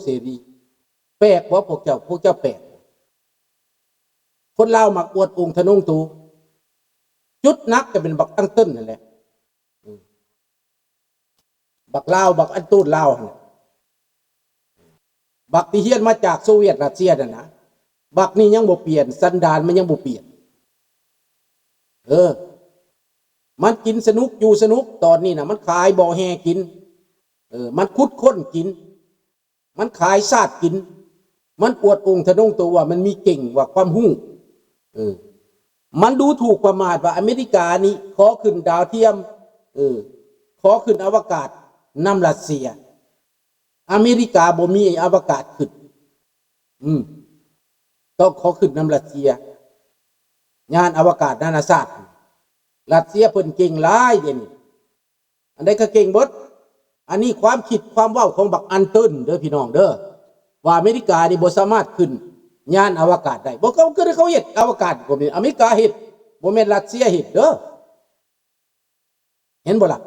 ເສລີ. ແປກບໍ່ພວກເຈົ້າ? ພວກເຈົ້າແປກ. ຄົນລາວມັກອວດອົງທະນົງໂຕ. ຈຸດໜັກກໍເປັນບັກອັງເຕີນນັ້ນແຫຼະ. ບັກລາວ ບັກອັນໂຕນລາວຫັ້ນນະ ບັກທີ່ຮຽນມາຈາກໂຊວຽດຣັດເຊຍນັ້ນນະ ບັກນີ້ຍັງບໍ່ປ່ຽນ ສັນດານມັນຍັງບໍ່ປ່ຽນ. ເອີ ມັນກິນສະໜຸກ ຢູ່ສະໜຸກ ຕອນນີ້ນະ ມັນຂາຍບໍ່ແຮ່ກິນ. ເອີ ມັນຂຸດຄົ້ນກິນ ມັນຂາຍຊາດກິນ ມັນອວດອົງທະນົງໂຕວ່າມັນມີເກັ່ງ ວ່າຄວາມຮູ້. ເອີ ມັນດູຖູກປະໝາດວ່າອາເມລິການີ້ຂໍຂຶ້ນດາວທຽມ ເອີ ຂໍຂຶ້ນອະວະກາດນຳຣັດເຊຍ. ອາເມລິກາບໍ່ມີອະວະກາດຂຶ້ນ ອືມ ຕ້ອງຂໍຂຶ້ນນຳຣັດເຊຍ ຍານອະວະກາດນານາຊາດ. ຣັດເຊຍເພິ່ນເກັ່ງຫຼາຍດຽວນີ້. ອັນໃດກໍເກັ່ງເບິດ. ອັນນີ້ຄວາມຄິດຄວາມເວົ້າຂອງບັກອັນເຕີນເດີພີ່ນ້ອງເດີ ວ່າອາເມລິການີ້ບໍ່ສາມາດຂຶ້ນຍານອະວະກາດໄດ້. ບໍ່ ເຂົາ ຄືເຂົາເຮັດອະວະກາດ ກໍມີອາເມລິກາເຮັດ ບໍ່ແມ່ນຣັດເຊຍເຮັດເດີ. ເຫັນບໍ່ລະ?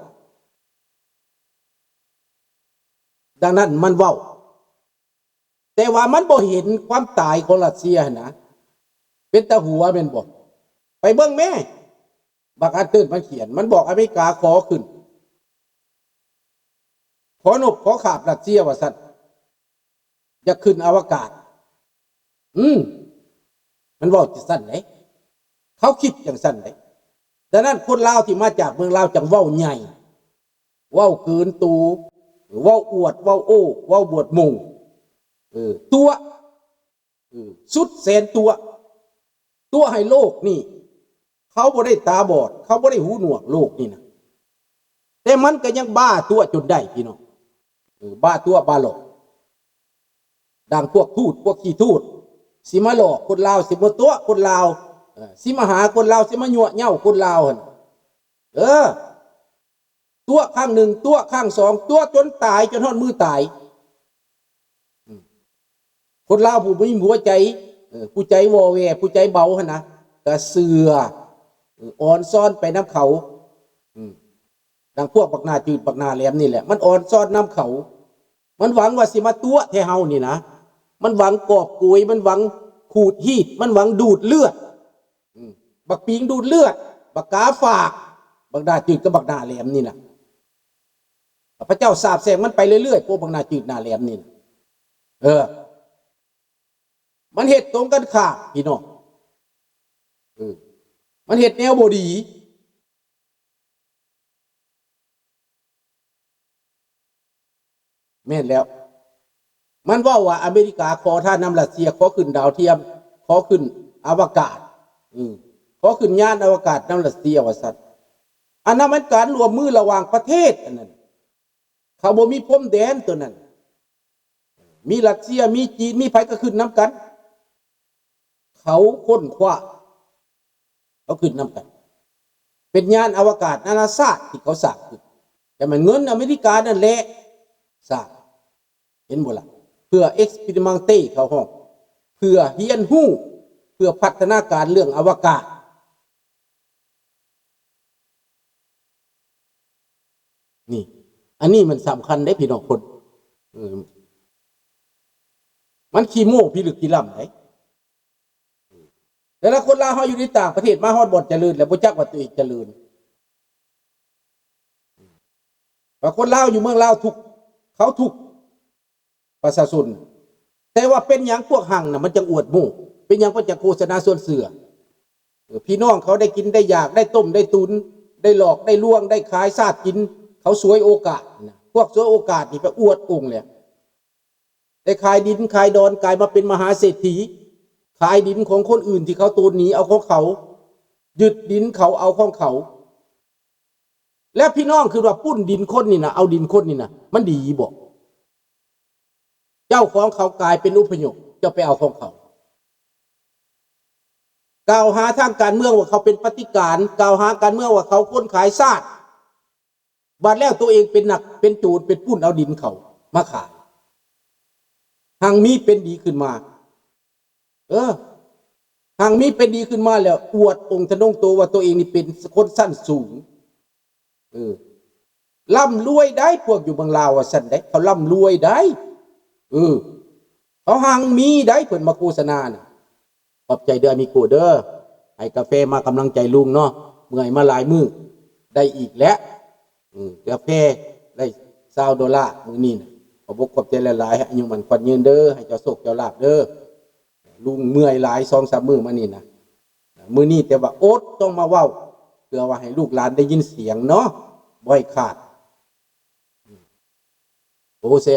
ດັ່ງນັ້ນມັນເວົ້າ ແຕ່ວ່າມັນບໍ່ເຫັນຄວາມຕາຍຂອງຣັດເຊຍຫັ້ນນະ. ເປັນຕາຫົວແມ່ນບໍ່? ໄປເບິ່ງແມ້ ບັກອັນເຕີນມັນຂຽນ ມັນບອກອາເມລິກາຂໍຂຶ້ນ ຂໍນົບຂໍຂາບຣັດເຊຍວ່າຊັ້ນ ຢາກຂຶ້ນອະວະກາດ. ອືມ ມັນເວົ້າຈັ່ງຊັ້ນເດ້ ເຂົາຄິດຈັ່ງຊັ້ນເດ້. ດັ່ງນັ້ນຄົນລາວທີ່ມາຈາກເມືອງລາວຈັ່ງເວົ້າໃຫຍ່ ເວົ້າເກີນໂຕ ເວົ້າອວດ ເວົ້າໂອ້ ເວົ້າບວດໂມງ ເອີ ຕົວະ ເອີ ສຸດແສນຕົວະ ຕົວະໃຫ້ໂລກນີ້ ເຂົາບໍ່ໄດ້ຕາບອດ ເຂົາບໍ່ໄດ້ຫູໜວກ ໂລກນີ້ນະ ແຕ່ມັນກໍຍັງບ້າຕົວະຈົນໄດ້ພີ່ນ້ອງ. ເອີ ບ້າຕົວະບ້າຫຼອກ ດັ່ງພວກທູດ ພວກຂີ້ທູດ ຊິມາຫຼອກຄົນລາວ ຊິມາຕົວະຄົນລາວ ເອີ ຊິມາຫາຄົນລາວ ຊິມາຍົວະເຍົາຄົນລາວຫັ້ນ ເອີ ຕົວະຄັ້ງໜຶ່ງ ຕົວະຄັ້ງສອງ ຕົວະຈົນຕາຍ ຈົນຮອດມື້ຕາຍ. ອືມ ຄົນລາວຜູ້ບໍ່ມີຫົວໃຈ ເອີ ຜູ້ໃຈວໍແວ ຜູ້ໃຈເບົາຫັ້ນນະ ກະເຊື່ອ ເອີ ອ່ອນຊອນໄປນຳເຂົາ. ອືມ ດັ່ງພວກບັກໜ້າຈືດ ບັກໜ້າແຫຼມນີ້ແຫຼະ ມັນອ່ອນຊອນນຳເຂົາ ມັນຫວັງວ່າຊິມາຕົວະແທ້ເຮົານີ້ນະ ມັນຫວັງກອບໂກຍ ມັນຫວັງຂູດຮີດ ມັນຫວັງດູດເລືອດ. ອືມ ບັກປິງດູດເລືອດ ບັກກາຝາກ ບັກໜ້າຈືດກັບບັກໜ້າແຫຼມນີ້ນະ ພະເຈົ້າສາບແຊ່ງມັນໄປເລື້ອຍໆ ພວກບັກໜ້າຈືດໜ້າແຫຼມນີ້ນະ. ເອີ ມັນເຮັດຕົງກັນຂ້າມພີ່ນ້ອງ ເອີ ມັນເຮັດແນວບໍ່ດີ. ແມ່ນແລ້ວ ມັນເວົ້າວ່າອາເມລິກາຂໍທ່ານນຳຣັດເຊຍ ຂໍຂຶ້ນດາວທຽມ ຂໍຂຶ້ນອະວະກາດ ເອີ ຂໍຂຶ້ນຍານອະວະກາດນຳຣັດເຊຍວ່າຊັ້ນ. ອັນນັ້ນມັນການຮ່ວມມືລະຫວ່າງປະເທດ ອັນນັ້ນ ເຂົາບໍ່ມີພົມແດນໂຕນັ້ນ ມີຣັດເຊຍ ມີຈີນ ມີໃຜກໍຂຶ້ນນຳກັນ. ເຂົາຄົ້ນຄວ້າ ເຂົາຂຶ້ນນຳກັນ ເປັນຍານອະວະກາດນານາຊາດທີ່ເຂົາສ້າງຂຶ້ນ ແຕ່ແມ່ນເງິນອາເມລິການັ້ນແຫຼະສ້າງ ເຫັນບໍ່ລະ? ເພື່ອ experimental ເຂົາຮ້ອງ ເພື່ອຮຽນຮູ້ ເພື່ອພັດທະນາການເລື່ອງອະວະກາດ. ນີ້ ອັນນີ້ມັນສຳຄັນເດ້ພີ່ນ້ອງຄົນ ເອີ ມັນຂີ້ໂມ້ພິລຶກພິລ່ຳເດ້. ແຕ່ລະຄົນລາວເຮົາຢູ່ໃນຕ່າງປະເທດ ມາຮອດບ່ອນຈະເລີນແລ້ວ ບໍ່ຈັກວ່າຕົວເອງຈະເລີນ ວ່າຄົນລາວຢູ່ເມືອງລາວທຸກ ເຂົາທຸກ ປະຊາຊົນ ແຕ່ວ່າເປັນຫຍັງພວກຮັ່ງນະ ມັນຈັ່ງອວດໂມ້? ເປັນຫຍັງເພິ່ນຈັ່ງໂຄສະນາຊວນເຊື່ອ? ເອີ ພີ່ນ້ອງເຂົາໄດ້ກິນໄດ້ຢາກ ໄດ້ຕົ້ມໄດ້ຕຸນ ໄດ້ຫຼອກໄດ້ລວງ ໄດ້ຂາຍຊາດກິນ ເຂົາສວຍໂອກາດນະ. ພວກສວຍໂອກາດນີ້ໄປອວດອົງແຫຼະ ໄດ້ຂາຍດິນຂາຍດອນ ກາຍມາເປັນມະຫາເສດຖີ ຂາຍດິນຂອງຄົນອື່ນທີ່ເຂົາໂຕນໜີ ເອົາຂອງເຂົາ ຍຶດດິນເຂົາ ເອົາຂອງເຂົາ. ແລ້ວພີ່ນ້ອງຄິດວ່າປຸ້ນດິນຄົນນີ້ນະ ເອົາດິນຄົນນີ້ນະ ມັນດີບໍ່? ເຈົ້າຂອງເຂົາກາຍເປັນອົບພະຍົບ ເຈົ້າໄປເອົາຂອງເຂົາ. ກ່າວຫາທາງການເມືອງວ່າເຂົາເປັນປະຕິການ ກ່າວຫາການເມືອງວ່າເຂົາຄົນຂາຍຊາດ ບັດແລ້ວໂຕເອງເປັນນັກ ເປັນໂຈນ ເປັນປຸ້ນເອົາດິນເຂົາມາຂາຍ. ຮັ່ງມີເປັນດີຂຶ້ນມາ ເອີ ຮັ່ງມີເປັນດີຂຶ້ນມາແລ້ວ ອວດອົງທະນົງໂຕວ່າໂຕເອງນີ້ເປັນຄົນຊັ້ນສູງ. ເອີ ລ່ຳລວຍໄດ໋ ພວກຢູ່ເມືອງລາວວ່າຊັ້ນໄດ໋ ເຂົາລ່ຳລວຍໄດ໋. ເອີ ເຂົາຮັ່ງມີໄດ໋ ເພິ່ນມາໂຄສະນານະ. ຂອບໃຈເດີອາມິໂກເດີ ໃຫ້ກາແຟມາກຳລັງໃຈລຸງເນາະ. ເມື່ອຍມາຫຼາຍມື້ ໄດ້ອີກແລ້ວ ເອີ ກາແຟໄດ້ຊາວໂດລາມື້ນີ້ນະ. ຂອບອົກຂອບໃຈຫຼາຍໆ ໃຫ້ອາຍຸໝັ້ນຂວັນຍືນເດີ ໃຫ້ເຈົ້າໂຊກເຈົ້າລາບເດີ. ລຸງເມື່ອຍຫຼາຍ ສອງສາມມື້ມານີ້ນະ. ມື້ນີ້ແຕ່ວ່າອົດຕ້ອງມາເວົ້າ ເພື່ອວ່າໃຫ້ລູກຫຼານໄດ້ຍິນສຽງເນາະ ບໍ່ໃຫ້ຂາດ. ໂອ້ ແຊ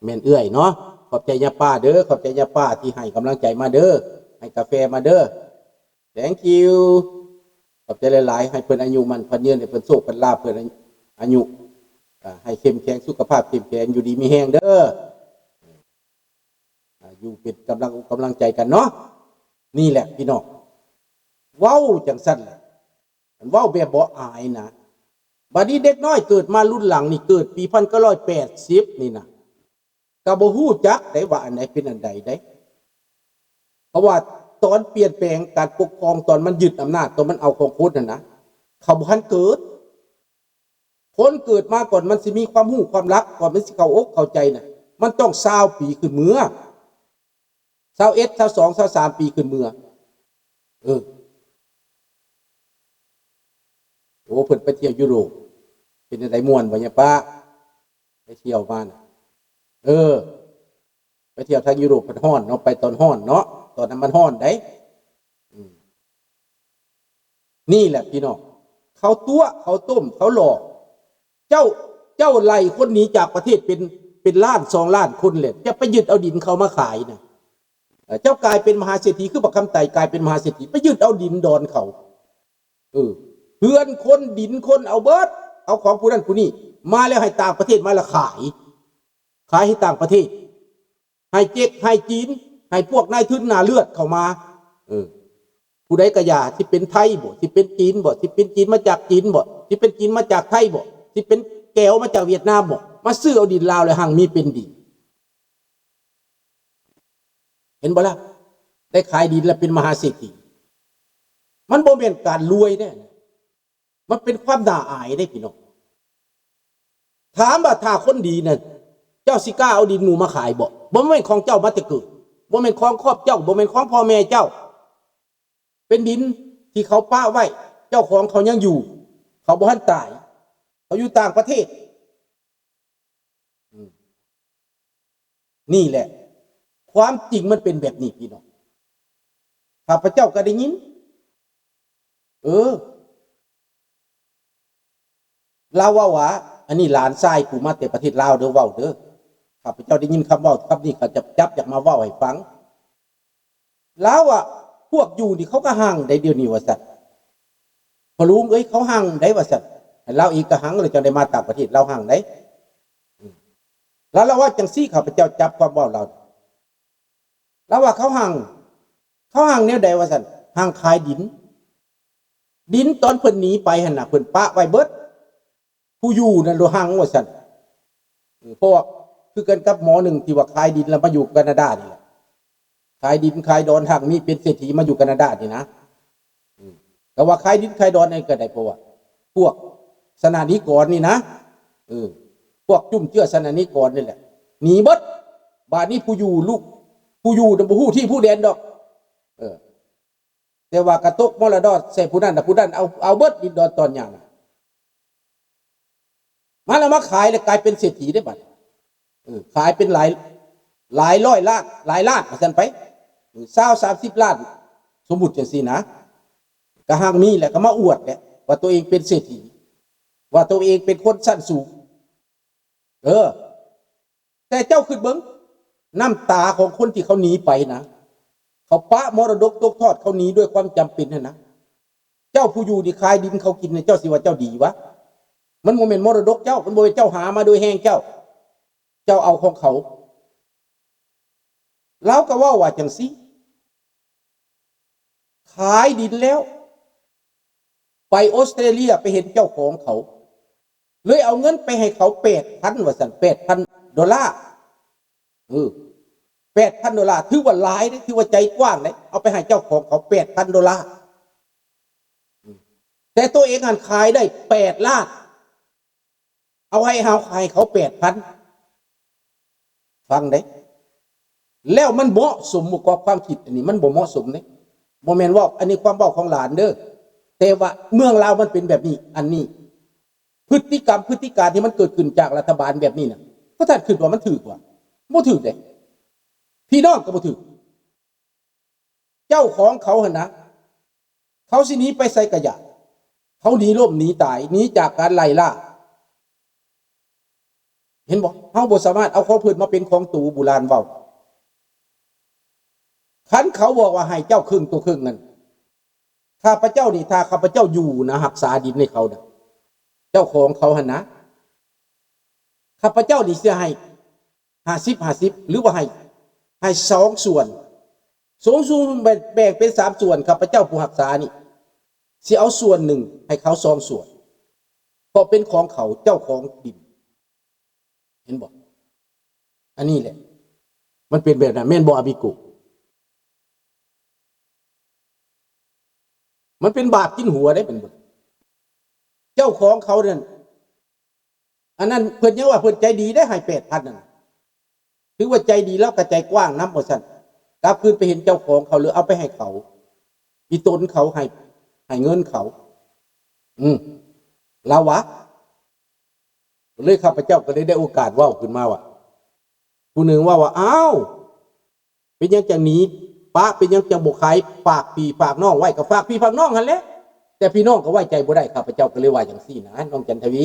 ແມ່ນເອື້ອຍເນາະ. ຂອບໃຈຍາປ້າເດີ ຂອບໃຈຍາປ້າທີ່ໃຫ້ກຳລັງໃຈມາເດີ ໃຫ້ກາແຟມາເດີ. Thank you ຂອບໃຈຫຼາຍໆ ໃຫ້ເພິ່ນອາຍຸໝັ້ນຂວັນຍືນ ໃຫ້ເພິ່ນໂຊກເພິ່ນລາບ ເພິ່ນອາຍຸ ອາ ໃຫ້ເຂັ້ມແຂງ ສຸຂະພາບເຂັ້ມແຂງ ຢູ່ດີມີແຮງເດີ. ອາ ຢູ່ເປັນກຳລັງອົກກຳລັງໃຈກັນເນາະ. ນີ້ແຫຼະພີ່ນ້ອງ ເວົ້າຈັ່ງຊັ້ນແຫຼະ ເວົ້າແບບບໍ່ອາຍນະ. ບາດນີ້ເດັກນ້ອຍເກີດມາລຸ້ນຫຼັງນີ້ ເກີດປີພັນເກົ້າຮ້ອຍແປດສິບນີ້ນະ ກໍບໍ່ຮູ້ຈັກໄດ້ວ່າອັນໃດເປັນອັນໃດໄດ໋. ເພາະວ່າຕອນປ່ຽນແປງການປົກຄອງ ຕອນມັນຍຶດອຳນາດ ຕອນມັນເອົາຂອງຄົນຫັ້ນນະ ເຂົາບໍ່ທັນເກີດ. ຄົນເກີດມາກ່ອນມັນຊິມີຄວາມຮູ້ຄວາມລັກ ກ່ອນມັນຊິເຂົ້າອົກເຂົ້າໃຈນະ ມັນຕ້ອງຊາວປີຂຶ້ນເມືອ ຊາວເອັດ ຊາວສອງ ຊາວສາມປີຂຶ້ນເມືອ. ເອີ ໂອ້ ເພິ່ນໄປທ່ຽວຢູໂຣບ ເປັນຈັ່ງໃດ ມ່ວນບໍ່ຍາປ້າ? ໄປທ່ຽວມານະ ເອີ ໄປທ່ຽວທາງຢູໂຣບ ມັນຮ້ອນເນາະ ໄປຕອນຮ້ອນເນາະ ຕອນນັ້ນມັນຮ້ອນໃດ໋. ອືມ ນີ້ແຫຼະພີ່ນ້ອງ ເຂົາຕົວະ ເຂົາຕົ້ມ ເຂົາຫຼອກ. ເຈົ້າ ເຈົ້າໄລ່ຄົນໜີຈາກປະເທດເປັນ ເປັນລ້ານສອງລ້ານຄົນແຫຼະ ຈະໄປຍຶດເອົາດິນເຂົາມາຂາຍນະ. ເອີ ເຈົ້າກາຍເປັນມະຫາເສດຖີ ຄືບັກຄຳໄຕກາຍເປັນມະຫາເສດຖີ ໄປຍຶດເອົາດິນດອນເຂົາ. ເອີ ເຮືອນຄົນ ດິນຄົນ ເອົາເບິດ ເອົາຂອງຜູ້ນັ້ນຜູ້ນີ້ມາແລ້ວ ໃຫ້ຕ່າງປະເທດມາລະຂາຍ ຂາຍໃຫ້ຕ່າງປະເທດ ໃຫ້ເຈັກ ໃຫ້ຈີນ ໃຫ້ພວກນາຍທຶນໜ້າເລືອດເຂົ້າມາ. ເອີ ຜູ້ໃດກະຢ່າ ຊິເປັນໄທບໍ ຊິເປັນຈີນບໍ ຊິເປັນຈີນມາຈາກຈີນບໍ ຊິເປັນຈີນມາຈາກໄທບໍ ຊິເປັນແກວມາຈາກຫວຽດນາມບໍ ມາຊື້ເອົາດິນລາວແລ້ວຮັ່ງມີເປັນດີ. ເຫັນບໍ່ລະ? ໄດ້ຂາຍດິນແລ້ວເປັນມະຫາເສດຖີ. ມັນບໍ່ແມ່ນການລວຍເດ້ ມັນເປັນຄວາມໜ້າອາຍເດ້ພີ່ນ້ອງ. ຖາມວ່າຖ້າຄົນດີນັ້ນ ເຈົ້າຊິກ້າເອົາດິນໝູ່ມາຂາຍບໍ່? ບໍ່ແມ່ນຂອງເຈົ້າມາແຕ່ເກີດ ບໍ່ແມ່ນຂອງຄອບເຈົ້າ ບໍ່ແມ່ນຂອງພໍ່ແມ່ເຈົ້າ. ເປັນດິນທີ່ເຂົາປະໄວ້ ເຈົ້າຂອງເຂົາຍັງຢູ່ ເຂົາບໍ່ທັນຕາຍ ເຂົາຢູ່ຕ່າງປະເທດ. ອືມ ນີ້ແຫຼະ ຄວາມຈິງມັນເປັນແບບນີ້ພີ່ນ້ອງ ຂ້າພະເຈົ້າກໍໄດ້ຍິນ. ເອີ ລາວເວົ້າວ່າ ອັນນີ້ຫຼານຊາຍກູມາແຕ່ປະເທດລາວເດີ ເວົ້າເດີ ຂ້າພະເຈົ້າໄດ້ຍິນຄຳເວົ້າຄຳນີ້ ຂ້າຈະຈັບຢາກມາເວົ້າໃຫ້ຟັງ. ລາວວ່າ ພວກຢູ່ນີ້ເຂົາກໍຮັ່ງໄດ໋ດຽວນີ້ວ່າຊັ້ນ ພໍ່ລຸງເອີຍ ເຂົາຮັ່ງໄດ໋ວ່າຊັ້ນ. ລາວເອງກໍຮັ່ງ ແລ້ວຈັ່ງໄດ້ມາຕ່າງປະເທດ ລາວຮັ່ງໄດ໋. ອືມ ລາວ ລາວເວົ້າຈັ່ງຊີ້ ຂ້າພະເຈົ້າຈັບຄວາມເວົ້າລາວ ລາວວ່າເຂົາຮັ່ງ ເຂົາຮັ່ງແນວໃດວ່າຊັ້ນ ຮັ່ງຂາຍດິນ ດິນຕອນເພິ່ນໜີໄປຫັ້ນນະ ເພິ່ນປະໄວ້ເບິດ ຜູ້ຢູ່ນັ້ນລະຮັ່ງວ່າຊັ້ນ. ເພາະວ່າຄືກັນກັບໝໍໜຶ່ງທີ່ວ່າຂາຍດິນແລ້ວມາຢູ່ການາດານີ້ແຫຼະ ຂາຍດິນຂາຍດອນ ຮັ່ງມີເປັນເສດຖີມາຢູ່ການາດານີ້ນະ. ອືມ ກໍວ່າຂາຍດິນຂາຍດອນນັ້ນກໍໄດ້ ເພາະວ່າພວກສະໜານິກອນນີ້ນະ ເອີ ພວກຈຸ້ມເຈື້ອສະໜານິກອນນີ້ແຫຼະ ໜີເບິດ. ບາດນີ້ຜູ້ຢູ່ ລູກ ຜູ້ຢູ່ນະບໍ່ຮູ້ທີ່ຮູ້ແດນດອກ ເອີ ແຕ່ວ່າກະຕົກມໍລະດົກໃສ່ຜູ້ນັ້ນນະ ຜູ້ນັ້ນເອົາ ເອົາເບິດດິນດອນຕອນຫຍ້ານະ ມາແລ້ວມາຂາຍແລ້ວກາຍເປັນເສດຖີເດ້ບັດ. ເອີ ຂາຍເປັນຫຼາຍ ຫຼາຍຮ້ອຍລ້ານ ຫຼາຍລ້ານວ່າຊັ້ນໄປ ຊາວ ສາມສິບລ້ານ ສົມມຸດຈັ່ງຊີ້ນະ. ກະຮັ່ງມີແຫຼະ ກະມາອວດແຫຼະວ່າຕົວເອງເປັນເສດຖີ ວ່າຕົວເອງເປັນຄົນຊັ້ນສູງ. ເອີ ແຕ່ເຈົ້າຄິດເບິ່ງ ນ້ຳຕາຂອງຄົນທີ່ເຂົາໜີໄປນະ ເຂົາປະມໍລະດົກຕົກທອດ ເຂົາໜີດ້ວຍຄວາມຈຳເປັນຫັ້ນນະ. ເຈົ້າຜູ້ຢູ່ນີ້ຂາຍດິນເຂົາກິນ ເຈົ້າຊິວ່າເຈົ້າດີວະ? ມັນບໍ່ແມ່ນມໍລະດົກເຈົ້າ ມັນບໍ່ແມ່ນເຈົ້າຫາມາໂດຍແຮງເຈົ້າ ເຈົ້າເອົາຂອງເຂົາ. ລາວກໍເວົ້າວ່າຈັ່ງຊີ້ ຂາຍດິນແລ້ວ ໄປອົດສະຕຣາເລຍ ໄປເຫັນເຈົ້າຂອງເຂົາ ເລີຍເອົາເງິນໄປໃຫ້ເຂົາແປດພັນວ່າຊັ້ນ ແປດພັນໂດລາ. ເອີ ແປດພັນໂດລາ ຖືວ່າຫຼາຍເດ້ ຖືວ່າໃຈກວ້າງເດ້ ເອົາໄປໃຫ້ເຈົ້າຂອງເຂົາແປດພັນໂດລາ. ອືມ ແຕ່ຕົວເອງຫັ້ນຂາຍໄດ້ແປດລ້ານ ເອົາໃຫ້ເຮົາ ໃຫ້ເຂົາແປດພັນ. ຟັງເດ້ ແລ້ວມັນເໝາະສົມບໍ່ກັບຄວາມຄິດອັນນີ້? ມັນບໍ່ເໝາະສົມເດ້. ບໍ່ແມ່ນເວົ້າ ອັນນີ້ຄວາມເວົ້າຂອງຫຼານເດີ ແຕ່ວ່າເມືອງລາວມັນເປັນແບບນີ້. ອັນນີ້ພຶດຕິກຳ ພຶດຕິການທີ່ມັນເກີດຂຶ້ນຈາກລັດຖະບານແບບນີ້ນະ ພວກທ່ານຄິດວ່າມັນຖືກບໍ່? ບໍ່ຖືກເດ້. ພີ່ນ້ອງກໍບໍ່ຖືກ. ເຈົ້າຂອງເຂົາຫັ້ນນະ ເຂົາຊິໜີໄປໃສກະຢ່າ, ເຂົາໜີລົ້ມໜີຕາຍ ໜີຈາກການໄລ່ລ່າ. ເຫັນບໍ່? ເຮົາບໍ່ສາມາດເອົາຂອງເພິ່ນມາເປັນຂອງໂຕ, ບູຮານເວົ້າ. ຄັນເຂົາບອກວ່າໃຫ້ເຈົ້າເຄິ່ງຕໍ່ເຄິ່ງນັ້ນ, ຂ້າພະເຈົ້ານີ້ ຖ້າຂ້າພະເຈົ້າຢູ່ນະ, ຮັກສາດິນໃຫ້ເຂົານະ, ເຈົ້າຂອງເຂົາຫັ້ນນະ, ຂ້າພະເຈົ້ານີ້ຊິໃຫ້ ຫ້າສິບ ຫ້າສິບ ຫຼືວ່າໃຫ້ ໃຫ້ສອງສ່ວນ, ສອງສ່ວນແບ່ງ ແບ່ງເປັນສາມສ່ວນ, ຂ້າພະເຈົ້າຜູ້ຮັກສານີ້ ຊິເອົາສ່ວນໜຶ່ງໃຫ້ເຂົາສອງສ່ວນ ເພາະເປັນຂອງເຂົາ, ເຈົ້າຂອງດິນ. ເຫັນບໍ່? ອັນນີ້ແຫຼະ ມັນເປັນແບບນັ້ນ ແມ່ນບໍ່ ອາບິໂກ? ມັນເປັນບາບກິນຫົວເດ້ ເປັນບໍ່? ເຈົ້າຂອງເຂົານັ້ນ ອັນນັ້ນເພິ່ນຍັງວ່າເພິ່ນໃຈດີໄດ້ ໃຫ້ແປດພັນນັ້ນ ຖືວ່າໃຈດີ ລາວກໍໃຈກວ້າງນຳວ່າຊັ້ນ. ກັບຄືນໄປເຫັນເຈົ້າຂອງເຂົາ ຫຼືເອົາໄປໃຫ້ເຂົາ, ອີຕົນເຂົາໃຫ້ ໃຫ້ເງິນເຂົາ. ອືມ ລາວວ່າ ເລີຍຂ້າພະເຈົ້າກໍເລີຍໄດ້ໂອກາດເວົ້າຂຶ້ນມາວ່າ ຜູ້ໜຶ່ງເວົ້າວ່າ ອ້າວ ເປັນຫຍັງຈັ່ງໜີປະ? ເປັນຫຍັງຈັ່ງບໍ່ຂາຍ ຝາກພີ່ຝາກນ້ອງໄວ້? ກໍຝາກພີ່ຝາກນ້ອງຫັ້ນແຫຼະ ແຕ່ພີ່ນ້ອງກໍໄວ້ໃຈບໍ່ໄດ້. ຂ້າພະເຈົ້າກໍເລີຍວ່າຈັ່ງຊີ້ນະ ນ້ອງຈັນທະວີ,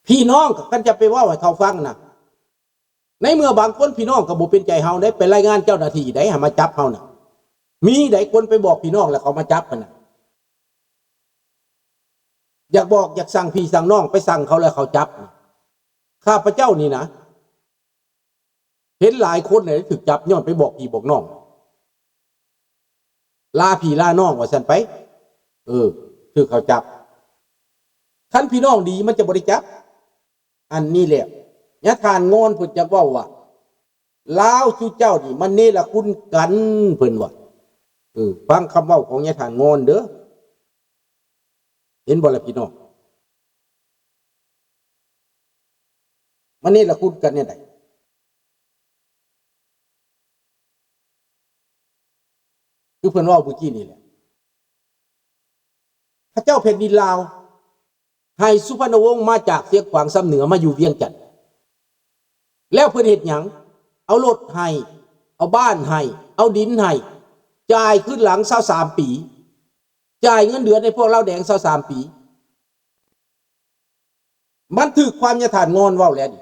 ພີ່ນ້ອງກໍ ຄັນຈະໄປເວົ້າໃຫ້ເຂົາຟັງນະ ໃນເມື່ອບາງຄົນພີ່ນ້ອງກໍບໍ່ເປັນໃຈເຮົາເດ້ ໄປລາຍງານເຈົ້າໜ້າທີ່ໄດ້ ໃຫ້ມາຈັບເຮົານະ. ມີໃດຄົນໄປບອກພີ່ນ້ອງແລ້ວເຂົາມາຈັບຫັ້ນນະ, ຢາກບອກ ຢາກສັ່ງພີ່ສັ່ງນ້ອງ ໄປສັ່ງເຂົາແລ້ວເຂົາຈັບນະ. ຂ້າພະເຈົ້ານີ້ນະ ເຫັນຫຼາຍຄົນເລີຍຖືກຈັບ ຍ້ອນໄປບອກພີ່ບອກນ້ອງ ລາພີ່ລານ້ອງວ່າຊັ້ນໄປ. ເອີ ຖືກເຂົາຈັບ. ຄັນພີ່ນ້ອງດີມັນຈະບໍ່ໄດ້ຈັບ. ອັນນີ້ແຫຼະ ຍາທ່ານງອນເພິ່ນຈັກເວົ້າວ່າ ລາວສູ່ເຈົ້ານີ້ມັນເນລະຄຸນກັນ ເພິ່ນວ່າ. ເອີ ຟັງຄຳເວົ້າຂອງຍາທ່ານງອນເດີ. ເຫັນບໍ່ລະພີ່ນ້ອງ? ມັນເນລະຄຸນກັນແນວໃດ? ຄືເພິ່ນເວົ້າມື້ກີ້ນີ້ແຫຼະ, ພະເຈົ້າແຜ່ນດິນລາວໃຫ້ສຸພັນນະວົງມາຈາກຊຽງຂວາງຊຳເໜືອມາຢູ່ວຽງຈັນ, ແລ້ວເພິ່ນເຮັດຫຍັງ? ເອົາລົດໃຫ້, ເອົາບ້ານໃຫ້, ເອົາດິນໃຫ້, ຈ່າຍຄືນຫຼັງຊາວສາມປີ, ຈ່າຍເງິນເດືອນໃຫ້ພວກລາວແດງຊາວສາມປີ. ມັນຖືກຄວາມຍາທ່ານງອນເວົ້າແລ້ວນີ້.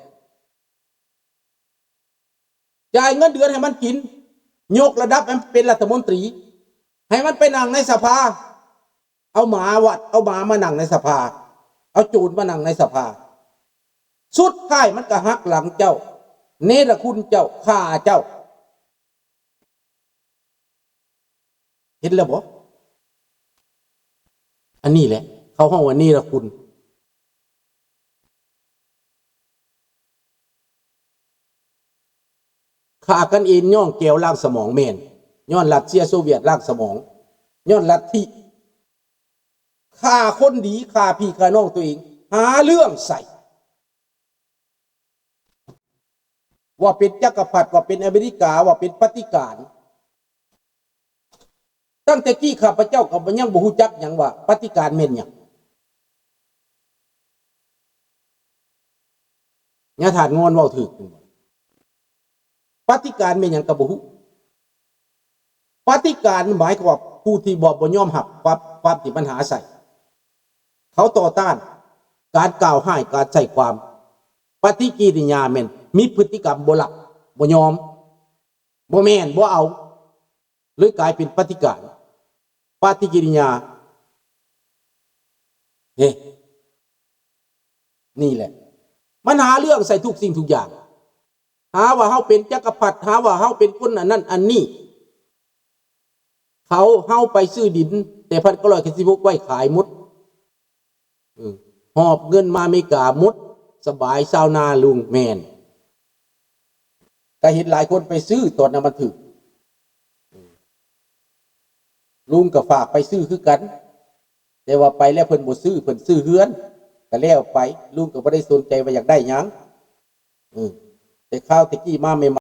ຈ່າຍເງິນເດືອນໃຫ້ມັນກິນ, ຍົກລະດັບໃຫ້ມັນເປັນລັດຖະມົນຕີ, ໃຫ້ມັນໄປນັ່ງໃນສະພາ, ເອົາໝາວັດ ເອົາໝາມານັ່ງໃນສະພາ, ເອົາໂຈນມານັ່ງໃນສະພາ. ສຸດທ້າຍມັນກໍຫັກຫຼັງເຈົ້າ, ເນລະຄຸນເຈົ້າ, ຂ້າເຈົ້າ. ເຫັນແລ້ວບໍ່? ອັນນີ້ແຫຼະ ເຂົາຮ້ອງວ່າເນລະຄຸນ. ຂ້າກັນເອງຍ້ອນແກວລ້າງສະໝອງ ແມ່ນ ຍ້ອນລັດເຊຍໂຊວຽດລ້າງສະໝອງ, ຍ້ອນລັດທິ ຂ້າຄົນດີ ຂ້າພີ່ຂ້ານ້ອງຕົວເອງ ຫາເລື່ອງໃສ່. ວ່າເປັນຈັກກະພັດ ວ່າເປັນອາເມລິກາ ວ່າເປັນປະຕິການ. ຕັ້ງແຕ່ກີ້ຂ້າພະເຈົ້າກໍຍັງບໍ່ຮູ້ຈັກຫຍັງວ່າປະຕິການແມ່ນຫຍັງ. ຍາທ່ານງອນເວົ້າຖືກ. ປະຕິການແມ່ນຫຍັງກໍບໍ່ຮູ້. ປະຕິການໝາຍຄວາມວ່າຜູ້ທີ່ບໍ່ ບໍ່ຍອມຮັບຄວາມ ຄວາມທີ່ບັນຫາໃສ່. ເຂົາຕໍ່ຕ້ານການກ່າວຮ້າຍ ການໃສ່ຄວາມ. ປະຕິກິລິຍາແມ່ນມີພຶດຕິກຳບໍ່ຮັບ ບໍ່ຍອມ, ບໍ່ແມ່ນ ບໍ່ເອົາ. ເລີຍກາຍເປັນປະຕິການ ປະຕິກິລິຍາ. ເອີ ນີ້ແຫຼະ ມັນຫາເລື່ອງໃສ່ທຸກສິ່ງທຸກຢ່າງ, ຫາວ່າເຮົາເປັນຈັກກະພັດ, ຫາວ່າເຮົາເປັນຄົນອັນນັ້ນອັນນີ້. ເຂົາ ເຮົາໄປຊື້ດິນແຕ່ພັນເກົ້າຮ້ອຍເຈັດສິບຫົກໄວ້ຂາຍໝົດ. ເອີ ຫອບເງິນມາອາເມລິກາໝົດ ສະບາຍຊາວນາລຸງ. ແມ່ນ ກະເຫັນຫຼາຍຄົນໄປຊື້ຕອນນັ້ນມັນຖືກ. ລຸງກະຝາກໄປຊື້ຄືກັນ, ແຕ່ວ່າໄປແລ້ວເພິ່ນບໍ່ຊື້, ເພິ່ນຊື້ເຮືອນ ກະແລ້ວໄປ. ລຸງກະບໍ່ໄດ້ສົນໃຈວ່າຢາກໄດ້ຫຍັງ. ເອີ ແຕ່ຄາວແຕ່ກີ້ມາໃໝ່ໆ